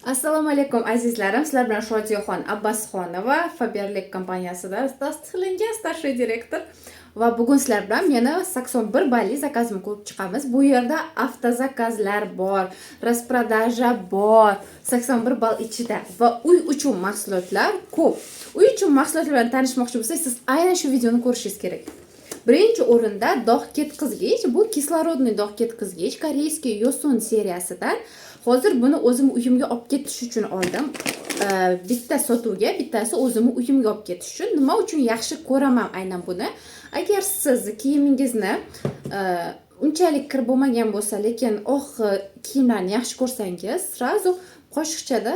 Assalomu alaykum, azizlarim. Sizlar bilan Shodiyaxon Abbasxonova, Faberlic kompaniyasida tasdiqlangan старший директор, va bugun sizlar bilan yana 81 balli заказ imni ko'rib chiqamiz. Bu yerda автозаказ lar bor, распродажа bor, 81 ball ichida va uy uchun mahsulotlar ko'p. Uy uchun mahsulotlar bilan tanishmoqchi bo'lsangiz, siz aynan shu videoni ko'rishingiz kerak. Birinchi o'rinda dog' ketqizgich. Bu кислородный dog' ketqizgich, корейский Yosun seriyasidan. Hozir buni o'zim uyimga olib ketish uchun oldim. Bitta sotuvga, bittasi o'zimni uyimga olib ketish uchun. Nima uchun yaxshi ko'raman aynan buni? Agar siz kiyimingizni unchalik kir bo'lmagan bo'lsa, lekin oq kiyimlarni yaxshi ko'rsangiz, сразу qoshiqchada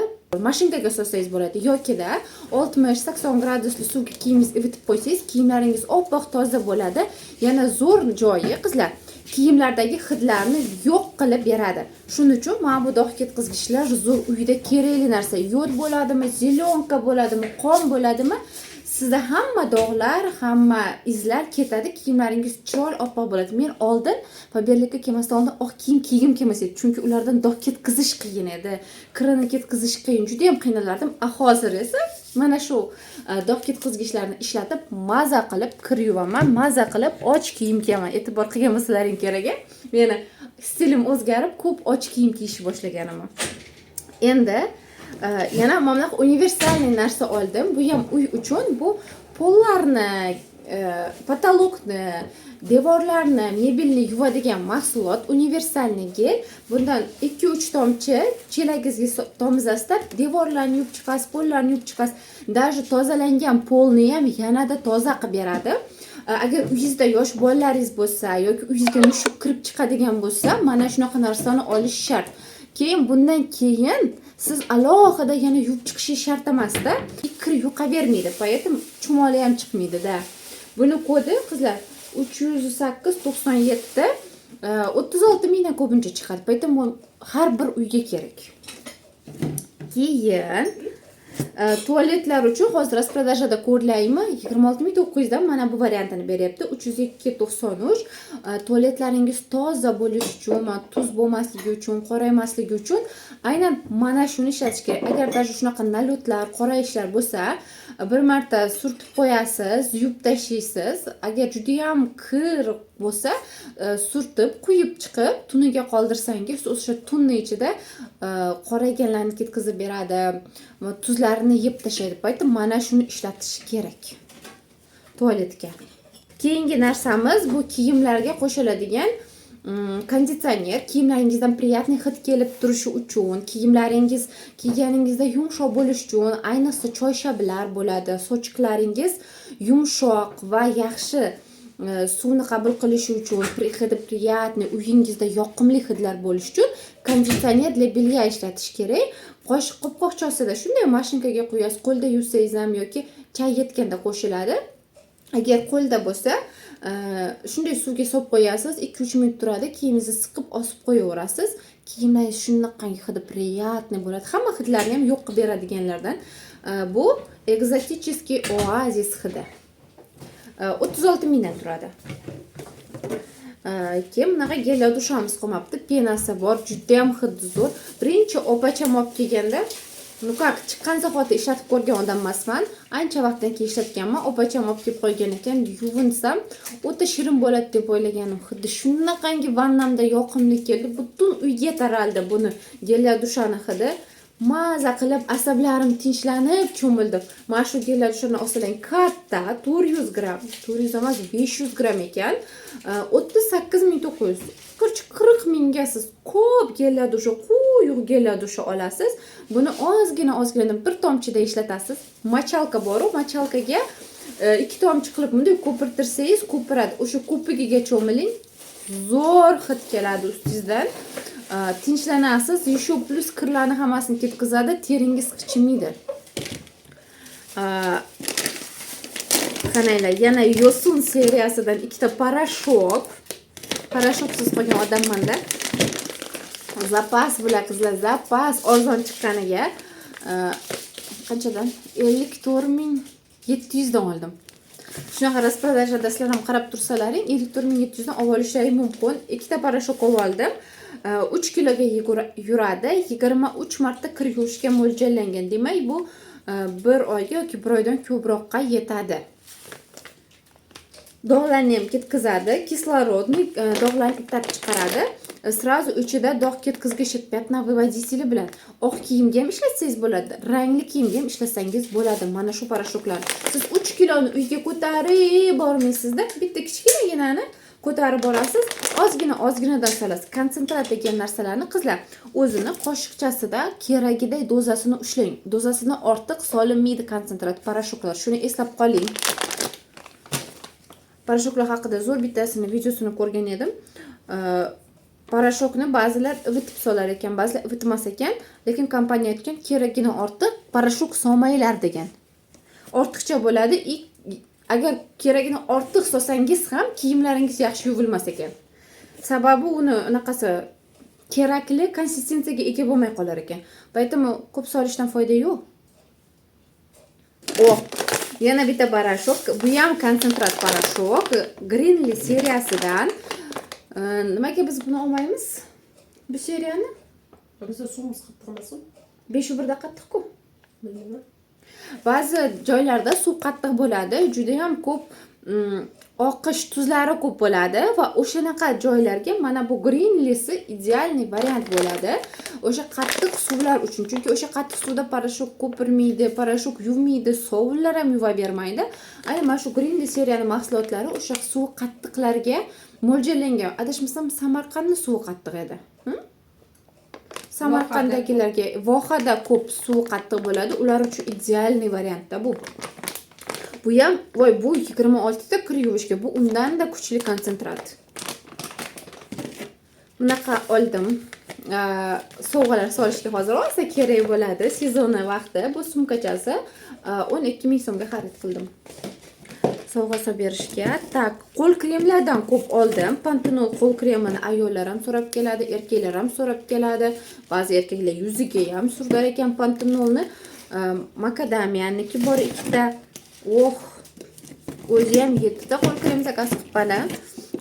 mashinkaga solsangiz bo'ladi yokida 60-80 gradusli suvga kiyimingizni ivitib qo'ysangiz, kiyimlaringiz oppoq, toza bo'ladi. Yana zo'r joyi, qizlar, kiyimlardagi hidlarni yo'q qilib beradi. Shuning uchun mana bu dog' ketqizgichlar zo'r, uyda kerakli narsa. Yod bo'ladimi, зелёнка bo'ladimi, qon bo'ladimi, sizda hamma dog'lar, hamma izlar ketadi, kiyimlaringiz chiroyli, oppoq bo'ladi. Men oldin, Faberlikka kelmasdan oldin oq kiyim kiygim kelmas edi, chunki ulardan dog' ketqizish qiyin edi, kirini ketqizish qiyin, judayam qiynalardim. A hozir esa mana shu dog' ketqizgichlarni ishlatib, maza qilib kir yuvaman, maza qilib och kiyim kiyaman. E'tibor qilgan bo'lsalaring kerak, a, meni stilim o'zgarib, ko'p och kiyim kiyishni boshlaganimni. Endi yana mana bunaqa универсальный narsa oldim. Bu ham uy uchun. Bu pollarni, потолок ni, devorlarni, mebelni yuvadigan mahsulot, универсальный гель. Bundan 2-3 tomchi chelagingizga tomizasizda, devorlarni yuvib chiqasiz, pollarni yuvib chiqasiz, даже tozalangan polni ham yanada toza qilib beradi. Agar uyingizda yosh bolalaringiz bo'lsa yoki uyingizga mushuk kirib chiqadigan bo'lsa, mana shunaqa narsani olish shart. Keyin bundan keyin siz alohida yana yuvib chiqishingiz shart emasda, kir yo'qavermaydi, поэтому chumoli ham chiqmaydida. Buni kodi, qizlar, 308 97, 36 mingdan ko'pincha chiqadi, поэтому har bir uyga kerak. Keyin tualetlar uchun hozir распродажа da ko'rlaymi, 26 900 dan mana bu variantini beryapti, 302,93. Tualetlaringiz toza bo'lishi uchun, mana tuz bo'lmasligi uchun, qoraymasligi uchun aynan mana shuni ishlatish kerak. Agar даже shunaqa налёт lar, qorayishlar bo'lsa, bir marta surtib qo'yasiz, yuvib tashlaysiz. Agar judayam kir bo'lsa, surtib, quyib chiqib, tuniga qoldirsangiz, o'sha tunni ichida qorayganlarni ketkazib beradi va tuzlarini yeb tashlaydi. Поэтому mana shuni ishlatish kerak tualetga. Keyingi narsamiz bu kiyimlarga qo'shiladigan konditsioner. Kiyimlaringizdan приятный hid kelib turishi uchun, kiyimlaringiz kiyganingizda yumshoq bo'lishi uchun, ayniqsa choyshablar bo'ladi, sochiqlaringiz yumshoq va yaxshi suvni qabul qilishi uchun, hidi приятный, uyingizda yoqimli hidlar bo'lishi uchun кондиционер для белья ishlatish kerak. Qosh qopqoqchasida shunday mashinkaga qo'yasiz, qo'lda yuvsangiz ham yoki chay yetganda qo'shiladi. Agar qo'lda bo'lsa, shunday suvga solib qo'yasiz, 2-3 minut turadi, kiyimingizni siqib osib qo'yaverasiz. Kiyimlaringiz shunaqangi hidi приятный bo'ladi, hamma hidlarni ham yo'q qilib beradiganlardan. Bu экзотический оазис hidi, 36 mingdan turadi. Keyin bunaqa гель для душа miz qolmabdi, пена si bor, judayam hidi zo'r. Birinchi opacham olib kelganda, ну как, chiqqan zahoti ishlatib ko'rgan odam emasman, ancha vaqtdan keyin ishlatganman. Opacham olib kelib qo'ygan ekan, yuvinsam o'ta shirin bo'ladi deb o'ylaganim, hidi shunaqangi vannamda yoqimli keldi, butun uyga taraldi buni гель для душа ni hidi. Maza qilib, asablarim tinchlanib cho'mildim. Mana shu гель для душа ni olsalang, katta, 400 gramm, 400 emas, 500 gramm ekan, 38 900, короче, 40 mingga siz ko'p гель для душа, quyuq гель для душа olasiz. Buni ozgina ozgina bir tomchida ishlatasiz. Мочалка boru, мочалка ga ikki tomchi qilib bunday ko'pirtirsangiz, ko'piradi, o'sha ko'pigiga cho'miling, zo'r hid keladi ustingizdan, tinchlanasiz. Еще плюс kirlarni hammasini ketkazadi, teringiz qichimaydi. Qaranglar, yana Yosun seriyasidan ikkita порошок. Порошок siz qolgan odammanda, запас bular, qizlar, запас. Arzon chiqqaniga, qanchadan, 54 700 dan oldim. Shunaqa распродажа da sizlar ham qarab tursalaring, 54 700 dan olib olishlaring mumkin. Ikkita порошок olib oldim. 3 kiloga yuradi, 23 marta kir yuvishga mo'ljallangan. Demak, bu bir oyga yoki bir oydan ko'proqqa yetadi. Dog'larni ham ketkazadi, кислородный, dog'larni itarib chiqaradi. Сразу ichida dog' ketkazgichi, пятновыводители bilan oq kiyimga ham ishlatsangiz bo'ladi, rangli kiyimga ham ishlatsangiz bo'ladi. Mana shu порошок larni siz 3 kiloni uyga ko'tarib bormaysizda, bitta kichkinaginani ko'tarib borasiz, ozgina ozginadan solasiz. Konsentrat degan narsalarni, qizlar, o'zini qoshiqchasida keragiday dozasini ushlang. Dozasini ortiq solinmaydi konsentrat порошок lar, shuni eslab qoling. Порошок lar haqida zo'r bittasini videosini ko'rgan edim. Порошок ni ba'zilar ivitib solar ekan, ba'zilar ivitmas ekan, lekin kompaniya aytgan, keragini ortiq порошок solmanglar degan, ortiqcha bo'ladi. И agar keragini ortiq solsangiz ham, kiyimlaringiz yaxshi yuvilmas ekan, sababi uni unaqasi kerakli konsistensiyaga ega bo'lmay qolar ekan. Поэтому ko'p solishdan foyda yo'q. O, yana bitta порошок, bu ham konsentrat порошок, Greenly seriyasidan. Nimaga biz buni olmaymiz, bu seriyani? Bizda suvimiz qattiq emasmi? Beshu birda qattiqku. Bilmayman. Ba'zi joylarda suv qattiq bo'ladi, judayam ko'p oqish tuzlari ko'p bo'ladi va o'shanaqa joylarga mana bu Greenlysi идеальный variant bo'ladi o'sha qattiq suvlar uchun, chunki o'sha qattiq suvda порошок ko'pirmaydi, порошок yuvmaydi, sovunlar ham yuvavermaydi. Aynan mana shu Greenly seriyani mahsulotlari o'sha suvi qattiqlarga mo'ljallangan. Adashmasam, Samarqandni suvi qattiq edi. Samarqanddagilarga, vohada ko'p suvi qattiq bo'ladi, ular uchun идеальный variantda bu. Bu ham, voy, bu 26 ta kir yuvishga, bu undanda kuchli konsentrat. Bunaqa oldim. Sovg'alar solishga hozir rosa kerak bo'ladi sezoni vaqti. Bu sumkachasi 12 000 so'mga xarid qildim, sovg'a solib berishga. Так, qo'l kremlardan ko'p oldim. Pantenol qo'l kremini ayollar ham so'rab keladi, erkaklar ham so'rab keladi. Ba'zi erkaklar yuziga ham surgar ekan Pantenolni. Makadamiyaniki bor ikkita. Oh, o'zi ham yettita qo'l krem заказ qilibman a.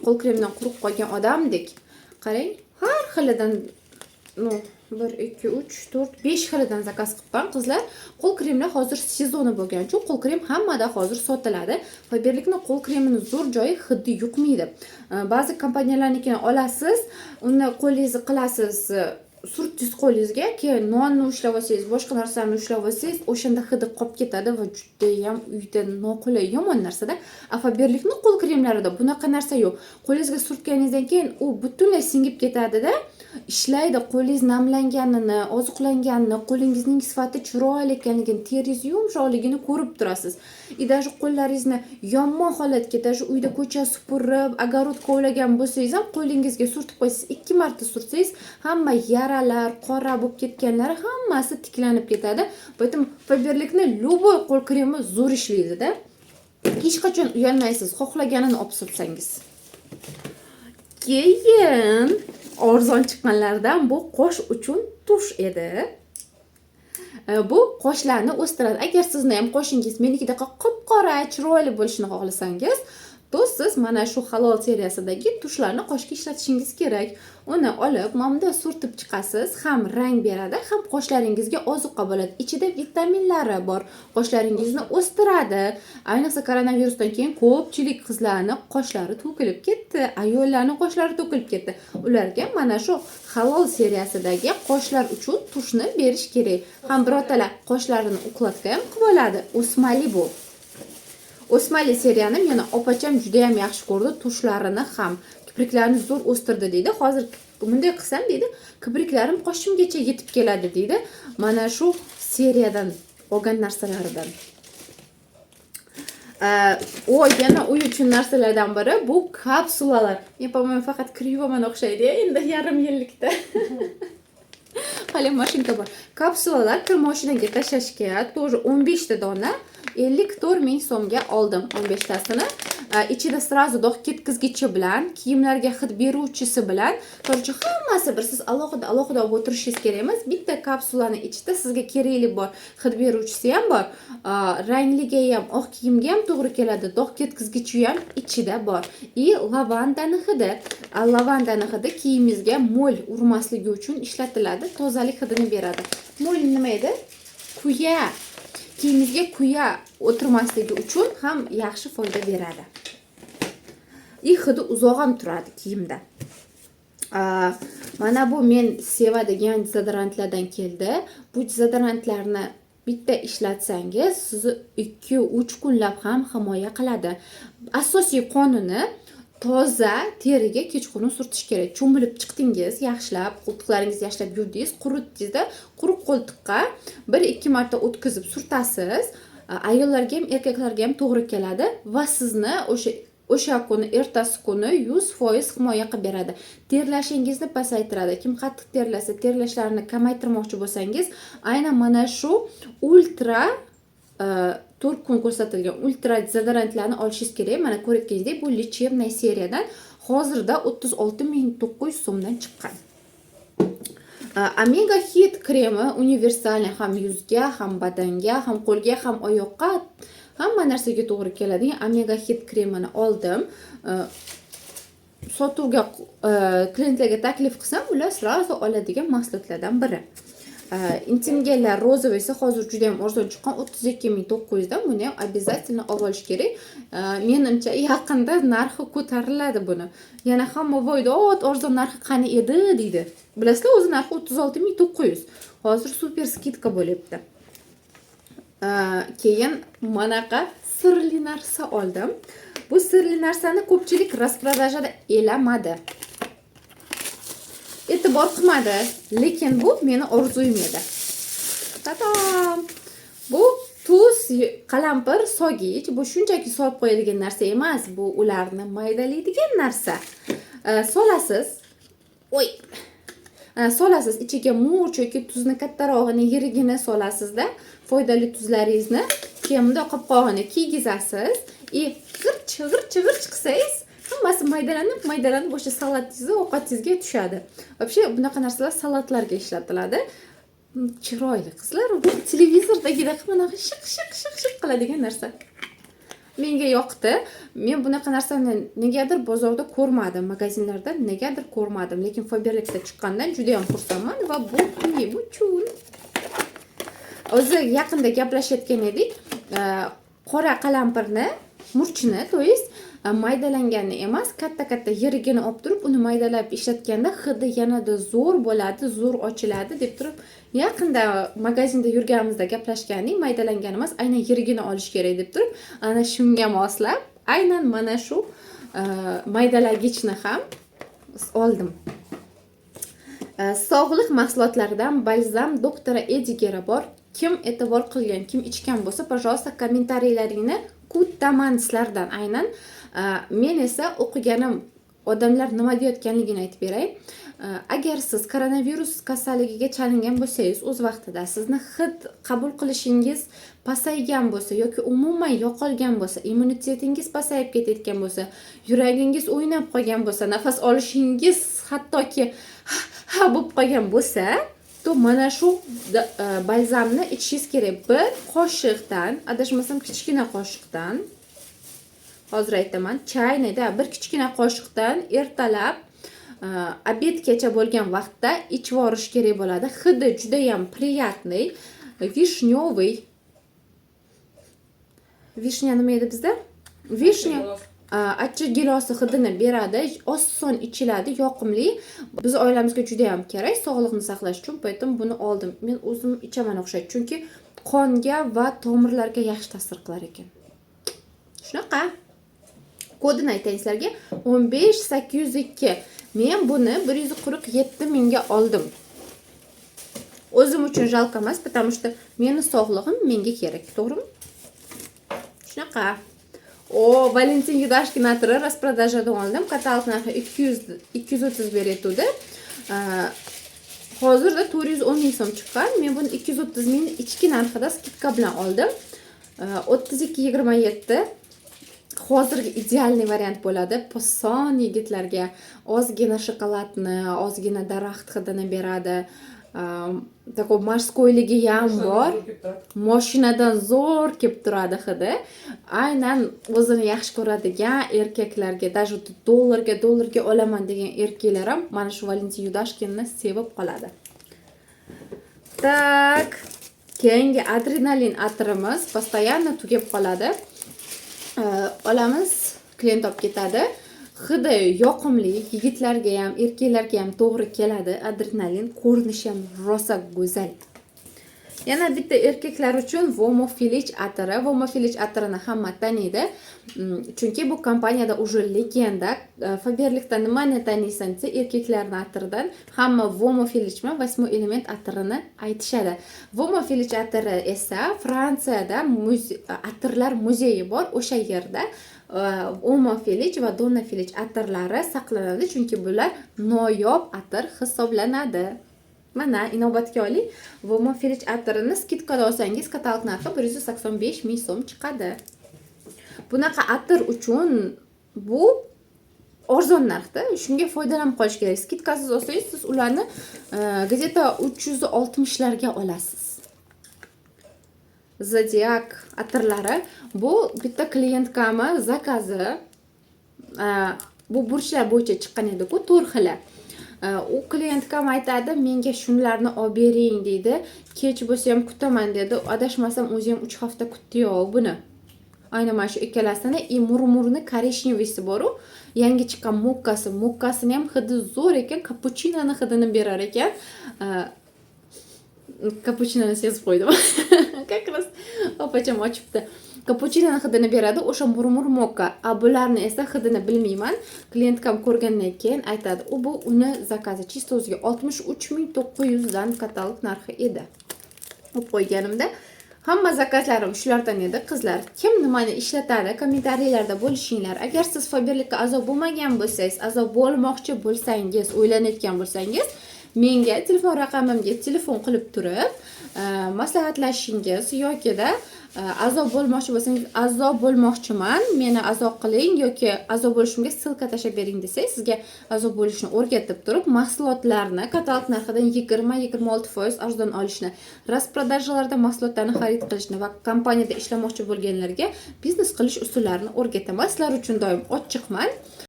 Qo'l kremdan quruq qolgan odamdek. Qarang, har xilidan, ну, bir, ikki, uch, to'rt, besh xilidan заказ qilibman. Qizlar, qo'l kremlar hozir sezoni bo'lgani uchun qo'l krem hammada hozir sotiladi. Faberlikni qo'l kremini zo'r joyi, hidi yuqmaydi. Ba'zi kompaniyalarnikini olasiz, uni qo'lingizni qilasiz, surtdingiz qo'lingizga, keyin nonni ushlab olsangiz, boshqa narsani ushlab olsangiz, o'shanda hidi qolib ketadi va judayam uyda noqulay, yomon narsada. A Faberlikni qo'l kremlarida bunaqa narsa yo'q. Qo'lingizga surtganingizdan keyin u butunlay singib ketadida, ishlaydi. Qo'lingiz namlanganini, oziqlanganini, qo'lingizning sifati chiroyli ekanligini, teringiz yumshoqligini ko'rib turasiz. И даже qo'llaringizni yomon holatga, даже uyda ko'cha supurib, огород kovlagan bo'lsangiz ham, qo'lingizga surtib qo'ysangiz, ikki marta surtsangiz, hamma yaralar, qora bo'lib ketganlari hammasi tiklanib ketadi. Поэтому Faberlikni любой qo'l kremi zo'r ishlaydida, hech qachon uyalmaysiz xohlaganini olib surtsangiz. Keyin arzon chiqqanlardan bu qosh uchun тушь edi. Bu qoshlarni o'stiradi. Agar sizni ham qoshingiz menikidaqa qop qora, chiroyli bo'lishini xohlasangiz, то siz mana shu Halol seriyasidagi тушь larni qoshga ishlatishingiz kerak. Uni olib, mana bunday surtib chiqasiz, ham rang beradi, ham qoshlaringizga ozuqa bo'ladi. Ichida vitaminlari bor, qoshlaringizni o'stiradi. Ayniqsa koronavirusdan keyin ko'pchilik qizlarni qoshlari to'kilib ketdi, ayollarni qoshlari to'kilib ketdi. Ularga mana shu Halol seriyasidagi qoshlar uchun тушь ni berish kerak. Ham birortalar qoshlarini укладка ham qilib oladi. O'smali bu. O'smali seriyani meni opacham juda ham yaxshi ko'rdi, тушь larini ham, kipriklarni zo'r o'stirdi deydi. Hozir bunday qilsam, deydi, kipriklarim qoshimgacha yetib keladi, deydi. Mana shu seriyadan olgan narsalaridan. O, yana uy uchun narsalardan biri bu kapsulalar. Men, по-моему, faqat kir yuvaman o'xshaydi endi yarim yillikda. Hali mashinka bor. Kapsulalar kir moshinaga tashlashga, тоже 15 ta dona 54 ming so'mga oldim 15 tasini. Ichida сразу dog' ketkizgichi bilan, kiyimlarga hid beruvchisi bilan, короче, hammasi bir. Siz alohida alohida olib o'tirishingiz kerak emas, bitta kapsulani ichida sizga kerakli bor, hid beruvchisi ham bor, rangliga ham, oq kiyimga ham to'g'ri keladi, dog' ketkizgichi ham ichida bor. И lavandani hidi. Lavandani hidi kiyimingizga mo'l urmasligi uchun ishlatiladi, tozalik hidini beradi. Mo'l nima edi? Kuya. Kiyimingizga kuya o'tirmasligi uchun ham yaxshi foyda beradi и hidi uzoq ham turadi kiyimda. Mana bu men sevadigan dezodorantlardan keldi. Bu dezodorantlarni bitta ishlatsangiz, sizni 2-3 kunlab ham himoya qiladi. Asosiy qonuni: toza teriga kechqurun surtish kerak. Cho'milib chiqdingiz, yaxshilab qo'ltiqlaringizni yaxshilab yuvdingiz, quritdingizda, quruq qo'ltiqqa 1-2 marta o'tkazib surtasiz. Ayollarga ham, erkaklarga ham to'g'ri keladi va sizni o'sha kuni, ertasi kuni 100% himoya qilib beradi, terlashingizni pasaytiradi. Kim qattiq terlasa, terlashlarini kamaytirmoqchi bo'lsangiz, aynan mana shu ultra 4 kun ko'rsatilgan ultra dezodorantlarni olishingiz kerak. Mana ko'rayotganingizdek, bu лечебный seriyadan hozirda 36 900 so'mdan chiqqan. Omega Hit kremi универсальный, ham yuzga, ham badanga, ham qo'lga, ham oyoqqa, hamma narsaga to'g'ri keladigan Omega Hit kremini oldim. Sotuvga klientlarga taklif qilsam, ular сразу oladigan mahsulotlardan biri. Интим gellar розовый esa hozir juda ham arzon chiqqan, 32 900dan. Buni ham обязательно olib olish kerak. Menimcha, yaqinda narxi ko'tariladi buni yana. Hamma "Voy dod, arzon narxi qani edi?" deydi. Bilasizlar, o'zi narxi 36 900, hozir супер скидка bo'lyapti. Keyin manaqa sirli narsa oldim. Bu sirli narsani ko'pchilik распродажа da elamadi, e'tibor qilmadi, lekin bu meni orzuyim edi. Tatam! Bu tuz, qalampir solgich. Bu shunchaki solib qo'yadigan narsa emas, bu ularni maydalaydigan narsa. Solasiz, oy, solasiz ichiga murch yoki tuzni kattarog'ini, yirigini solasizda, foydali tuzlaringizni, keyin bundoq qopqog'ini kiygizasiz и g'irch g'irch g'irch qilsangiz, hammasi maydalanib maydalanib o'sha salatingizga, ovqatingizga tushadi. Вообще bunaqa narsalar salatlarga ishlatiladi. Chiroyli qizlar, bu televizordagidaqa bunaqa shiq shiq shiq shiq qiladigan narsa menga yoqdi. Men bunaqa narsani negadir bozorda ko'rmadim, magazinlarda negadir ko'rmadim, lekin Faberlikda chiqqandan juda yam xursandman. Va bu nima uchun? O'zi yaqinda gaplashayotgan edik, qora qalampirni, murchni, то есть maydalanganini emas, katta katta yirigini olib turib, uni maydalab ishlatganda hidi yanada zo'r bo'ladi, zo'r ochiladi deb turib, yaqinda magazinda yurganimizda gaplashgandik. Maydalangan emas, aynan yirigini olish kerak deb turib, ana shunga moslab aynan mana shu maydalagichni ham oldim. Sog'liq mahsulotlaridan balzam Доктора Эдигера bor. Kim e'tibor qilgan, kim ichgan bo'lsa, пожалуйста, kommentariylaringni kutaman sizlardan aynan. Men esa o'qiganim, odamlar nima deyayotganligini aytib beray. Agar siz koronavirus kasalligiga chalingan bo'lsangiz, o'z vaqtida sizni hid qabul qilishingiz pasaygan bo'lsa yoki umuman yo'qolgan bo'lsa, immunitetingiz pasayib ketayotgan bo'lsa, yuragingiz o'ynab qolgan bo'lsa, nafas olishingiz hattoki ha ha bo'lib qolgan bo'lsa, то mana shu balzamni ichishingiz kerak. Bir qoshiqdan, adashmasam, kichkina qoshiqdan, hozir aytaman, чайный da bir kichkina qoshiqdan ertalab обед gacha bo'lgan vaqtda ichib yuborish kerak bo'ladi. Hidi judayam приятный, вишневый. Vishня nima edi bizda? Vishня, achchiq gilosi hidini beradi, oson ichiladi, yoqimli. Biz oilamizga juda yam kerak sog'liqni saqlash uchun, поэтому buni oldim. Men o'zim ichaman o'xshaydi, chunki qonga va tomirlarga yaxshi ta'sir qilar ekan. Shunaqa. Kodini aytayin sizlarga: 15802. Men buni 147 mingga oldim. O'zim uchun жалко emas, потому что meni sog'lig'im menga kerak, to'g'rimi? Shunaqa. O, Valentin Yudashkin atri распродажа dan oldim. Katalog narxi 200, 230 beryotgandi, hozirda 410 ming so'm chiqqan. Men buni 230 ming ichki narxida скидка bilan oldim, 32,27. Hozirgi идеальный variant bo'ladi poson yigitlarga. Ozgina shokoladni, ozgina daraxt hidini beradi. Такой морской ligi ham bor. Moshinadan zo'r kelib turadi hidi. Aynan o'zini yaxshi ko'radigan erkaklarga, даже dollarga olaman degan erkaklar ham mana shu Valentin Yudashkinni sevib qoladi. Так, keyingi Adrenalin atirimiz постоянно tugab qoladi. Olamiz, klient olib ketadi. Hidi yoqimli, yigitlarga ham, erkaklarga ham to'g'ri keladi. Adrenalin ko'rinishi ham rosa go'zal. Yana bitta erkaklar uchun Vomo Felic atiri. Vomo Felic atirini hamma taniydi. Chunki bu kompaniyada уже legenda. Faberlikda nimani taniysan desa, erkaklarni atiridan hamma Vomo Felic bilan Восьмой элемент atirini aytishadi. Vomo Felic atiri esa Fransiyada atirlar muzeyi bor. O'sha yerda Uomo Felic va Donna Felic atirlari saqlanadi, chunki bular noyob atir hisoblanadi. Mana, inobatga oling. Uomo Felic atirini скидка da olsangiz, katalog narxi 185 ming so'm chiqadi. Bunaqa atir uchun bu arzon narxda, shunga foydalanib qolish kerak. Скидка siz olsangiz, siz ularni где-то 360 larga olasiz. Zodiak atirlari, bu bitta клиентка mi zakazi. Bu burchlar bo'yicha chiqqan edi-ku, to'rt xili. U клиентка m aytadi, menga shunlarni olib bering deydi, kech bo'lsa ham kutaman dedi. Adashmasam, o'zi ham 3 hafta kutdi-yu buni, aynan mana shu ikkalasini. И Murmurni коричневый si boru, yangi chiqqan mokkasi. Mokkasini ham hidi zo'r ekan, kapuchinoni hidini berar ekan. Kapuchinoni sezib qo'ydim, как раз opacham ochibdi. Kapuchinoni hidini beradi o'sha Murmur Mokka. A bularni esa hidini bilmayman, клиентка m ko'rgandan keyin aytadi. U bu uni zakazi чисто o'ziga 63 900 dan katalog narxi edi olib qo'yganimda. Hamma zakazlarim shulardan edi. Qizlar, kim nimani ishlatadi, kommentariylarda bo'lishinglar. Agar siz Faberlikka a'zo bo'lmagan bo'lsangiz, a'zo bo'lmoqchi bo'lsangiz, o'ylanayotgan bo'lsangiz, menga telefon raqamimga telefon qilib turib maslahatlashishingiz yokida a'zo bo'lmoqchi bo'lsangiz, a'zo bo'lmoqchiman, meni a'zo qiling yoki a'zo bo'lishimga ссылка tashlab bering desangiz, sizga a'zo bo'lishni o'rgatib turib, mahsulotlarni katalog narxidan 20-26% arzon olishni, распродажа larda mahsulotlarni xarid qilishni va kompaniyada ishlamoqchi bo'lganlarga biznes qilish usullarini o'rgataman. Sizlar uchun doim ochiqman.